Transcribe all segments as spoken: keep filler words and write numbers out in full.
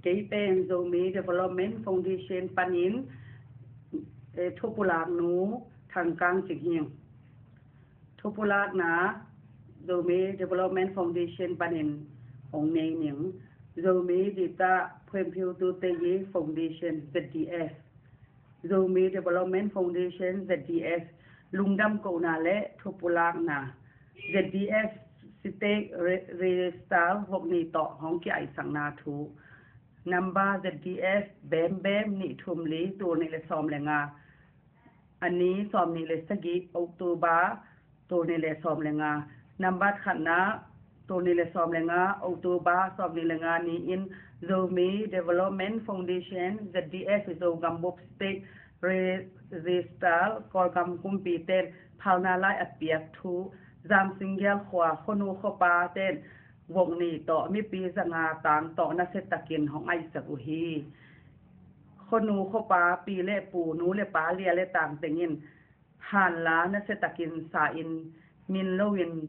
Kei pen Zomi Development Foundation panin, eh, thupulaknu Thangkang Cing hi ing. Thupulakna Zomi Development Foundation panin hong nei ning. Zomi Dita Phuenphiu Tuteyi Foundation, Z D F. Zomi Development Foundation, Z D F, lungdam kohna le thupulakna, Z D F State Re-, Register vok nih tawh hong ki-aihsakna thu. Number Z D F bem bem nih thum li, tul nih le sawm le nga, a ni sawm nih le sagih, October, tul nih le sawm le nga. Nambat khatna, tul nih le sawm le nga, October sawm nih le nga ni-in Zomi Development Foundation, Z D F, Zogam Bup State Register, Kawlgam kumpi ten phalna lai a piak thu, Zam Singgial khua khuanu khuapa ten vok nih tawh mipi za nga tang tawh nasia takin hong aihsak uh hi. Khuanu khuapa pi le pu, nu le pa, lia le tang tengin hanla nasia takin sa-in, min loin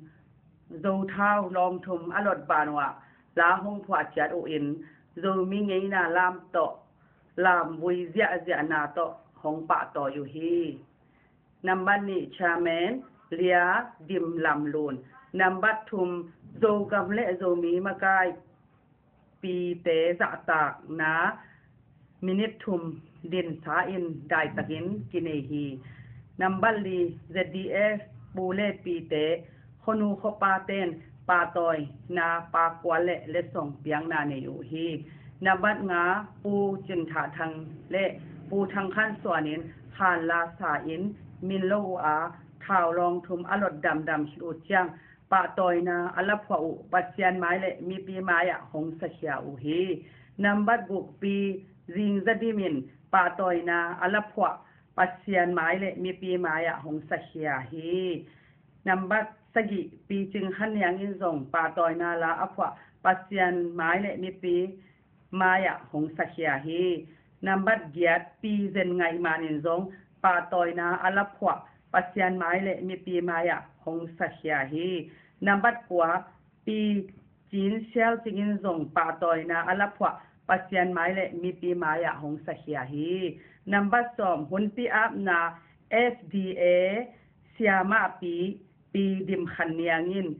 Zothau lawng thum a lot ban uh ah la hong phuah ciat uh in, Zomi ngeina lam tawh, lamvui ziahziahna tawh hong pahtawi uh hi. Nambat nih, Chairman Lia Dim Lam Lun. Nambat thum, Zogam le Zomi makai pite zahtakna minit thum dinsa in daitakin kinei hi. Nambat li, Z D F pu le pite, khuanu khuapa ten pahtawina, pakual le letsong piakna nei uh hi. Nambat nga, Pu Cin Thah Thang le Pu Thang Khan Suan in hanla sa-in, min lo uh a, thau lawng thum a lot damdam khit uh ciang, pahtawina a laphuah uh Pasian mai le mipi mai-ah hong sakhia uh hi. Nambat guk, Pi Zing Za Dim in pahtawina a laphuah Pasian mai le mipi mai-ah hong sakhia hi. Nambat sagih, Pi Cing Khan Niang in zong pahtawina la a phuah Pasian mai le mipi mai-ah hong sakhia hi. Nambat giat, Pi Zen Ngaih Man in zong pahtawina a laphuah Pasian mai le mipi mai-ah hong sakhia hi. Nambat kua, Pi Cin Sial Cing in zong pahtawina a laphuah Pasian mai le mipi mai-ah hong sakhia hi. Nambat sawm, hunpi apna F D A siamahpi Pi Dim Khan Niang in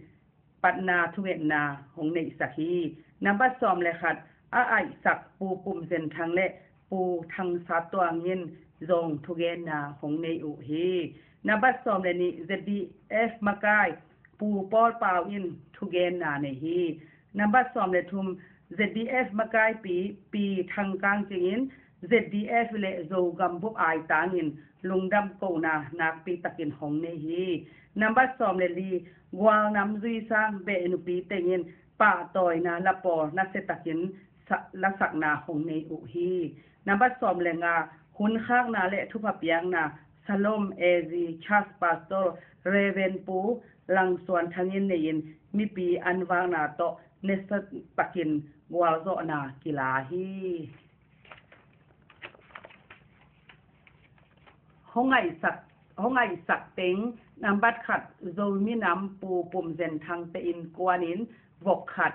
patna thungetna hong neihsak hi. Nambat sawm le khat, a aihsak Pu Pum Zen Thang le Pu Thang Sat Tuang in zong thugenna hong nei uh hi. Nambat sawm le nih, Z D F makai Pu Paul Pau in thugenna nei hi. Nambat sawm le thum, Z D F makaipi Pi Thang Kang Cing in Z D F le Zogam Bup aitangin lungdam kohna nakpi takin hong nei hi. Nambat sawm le li, Gualnam Zui Sang Beh Nupi tengin pahtawina lapawl nasia takin sa-, lasakna hong nei uh hi. Nambat sawm le nga, hunkhakna le thupha piakna Salom A Z Church Pastor Reverend Pu Lang Suan Thang in nei-in, mipi anvakna tawh nasia takin gualzawhna kila hi. Hong ngaihsak, hong ngaihsak teng, nambat khat, Zomi Nam Pu Pum Zen Thang te innkuanin vok khat.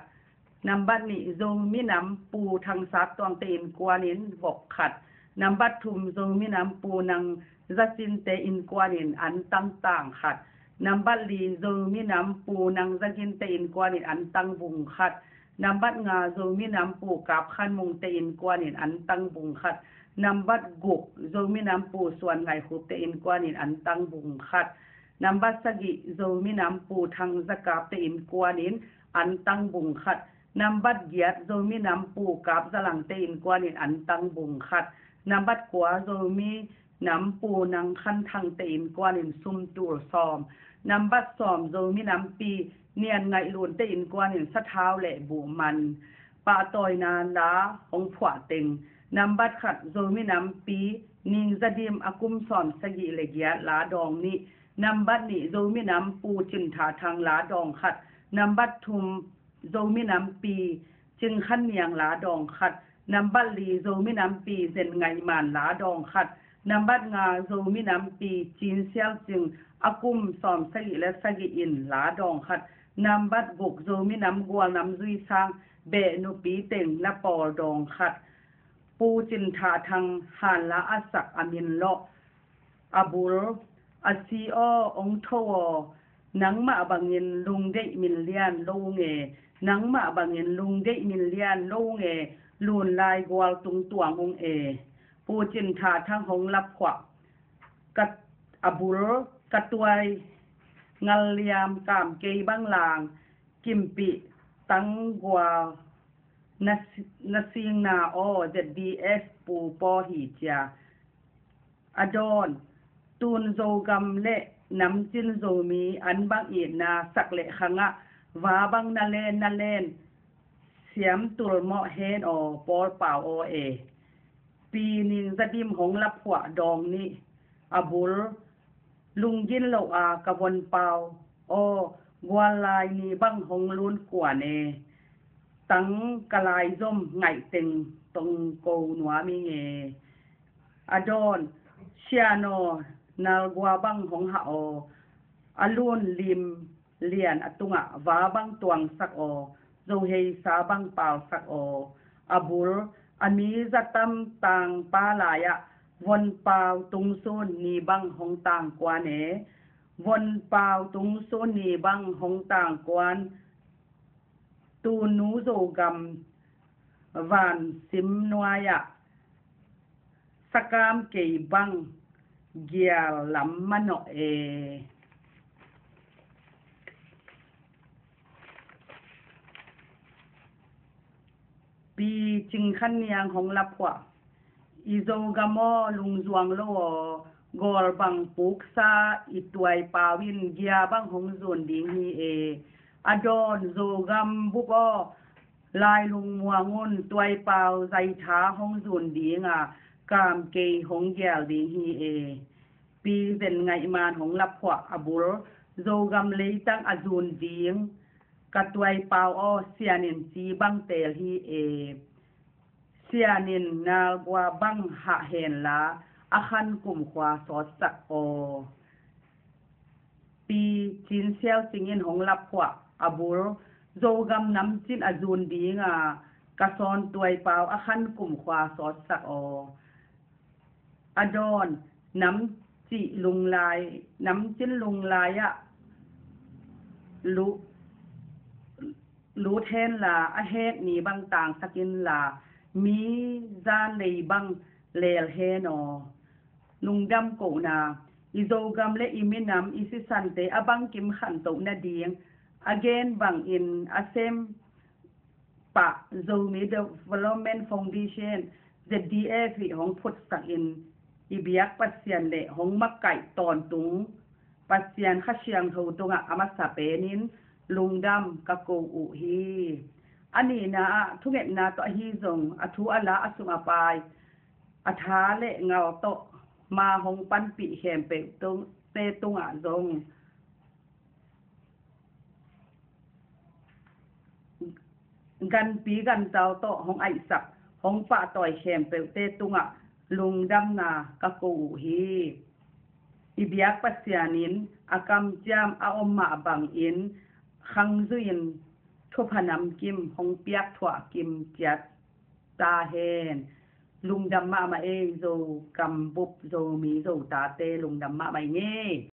Nambat nih, Zomi Nam Pu Thang Sat Tuang te innkuanin vok khat. Nambat thum, Zomi Nam Pu Nang Za Cin te innkuanin antang tang khat. Nambat li, Zomi Nam Pu Nang Za Gin te innkuanin antang bung khat. Nambat nga, Zomi Nam Pu Kap Khan Mung te innkuanin antang bung khat. Nambat guk, Zomi Nam Pu Suan Ngai Khup te innkuanin antang bung khat. Nambat sagih, Zomi Nam Pu Thang Za Kap te innkuanin antang bung khat. Nambat giat, Zomi Nam Pu Kap Za Lang te innkuanin antang bung khat. Nambat kua, Zomi Nam Pu Nang Khan Thang te innkuanin sum tul sawm. Nambat sawm, Zomi Nam Pi Nian Ngaih Lun te innkuanin sathau le buh man. Pahtawina la hong phuah teng. Nambat khat, Zomi Nam Pi Ning Za Dim a kum sawm sagih le giat la dawng nih. Nambat nih, Zomi Nam Pu Cin Tha Thang la dawng khat. Nambat thum, Zomi Nam Pi Cing Khan Niang la dawng khat. Nambat li, Zomi Nam Pi Zen Ngaih Man la dawng khat. Nambat nga, Zomi Nam Pi Cin Sial Cing a kum sawm sagih le sagih in la dawng khat. Nambat guk, Zomi Nam Gualnam Zui Sang beh nupi teng na pawl dawng khat. Pu Cin Thah Thang hanla a sak a min lawh. A bul, a si aw, ong tho aw, nangmah bangin lungdeih min lian lo ung e, nangmah bangin lungdeih min lian lo ung e, lunlai gual tung tuang ung e. Pu Cin Thah Thang hong laphuah. Ka, a bul, ka tuai ngal liam kam kei bang lang, kimpih tang gual na, na singna aw, Z D F pu paw hi cia. A dawn, tun Zogam le namcin Zomi an bang itna sak le khangah va bang na len na len, siam tul mawh hen aw, pawl pau aw e. Pi Ning Za Dim hong laphuah dawng nih. A bul, lunggin lo a ka von pau aw, gual lai ni bang hong lun kuan e, tang ka lai zom ngaih teng tong ko nuam ing e. A dawn, sian aw, nal gua bang hong hah aw, a lun lim lian a tungah va bang tuangsak aw, zohei sa bang palsak aw. A bul, a mi za tam tang pa lai-ah von pau tungsun ni bang hong tang kuan e, von pau tungsun ni bang hong tang kuan. Tunu Zogam van sim nuai-ah sakam kei bang gial lam manawh e. Pi Cing Khan Niang hong laphuah. I Zogam aw, lungzuang lo aw, gawl bang puksa i tuai pau in gia bang hong zun ding hi e. A dawn, Zogam bup aw, lai lungmuang un, tuai pau zaitha hong zun ding a, kam kei hong gial ding hi e. Pi Zen Ngaih Man hong laphuah. A bul, Zogam leitang a zun ding ka tuai pau aw, sian in ci bang teel hi e. Sian in nal gua bang hah hen la, a khan kumkhua sawtsak aw. Pi Cin Siau Cing in hong laphuah. A bul, Zogam namcin a zun ding a, ka sawn tuai pau a khan kumkhua sawtsak aw. A dawn, nam cih lunglai, namcin lunglai-ah lu-, lut hen la, a hek ni bang tangsak in la, mi zan lei bang leel hen aw. Lungdam kohna. I Zogam le i minam, i sisante a bangkim khantoh nading a gen bangin a sem pah Zomi Development Foundation, Z D F, hi hong phutsak in, i biak Pasian le hong makaih tawntung Pasian Kha Siangtho tungah a masa penin lungdam ka ko uh hi. A nihna ah thungetna tawh ahi zong, a thu a la, a sum a pai, a tha le ngal tawh ma hong panpih khempeuh tung, te tungah zong, ganpi ganzau tawh hong aihsak, hong pahtawi khempeuhte tungah lungdamna ka ko uh hi. I biak Pasian in a kamciam a om mah bangin khang zui-in thupha namkim hong piak thuah kim ciat ta hen. Lungdam mahmah ei, Zogam bup, Zomi Zotate, lungdam mahmah ei ngei.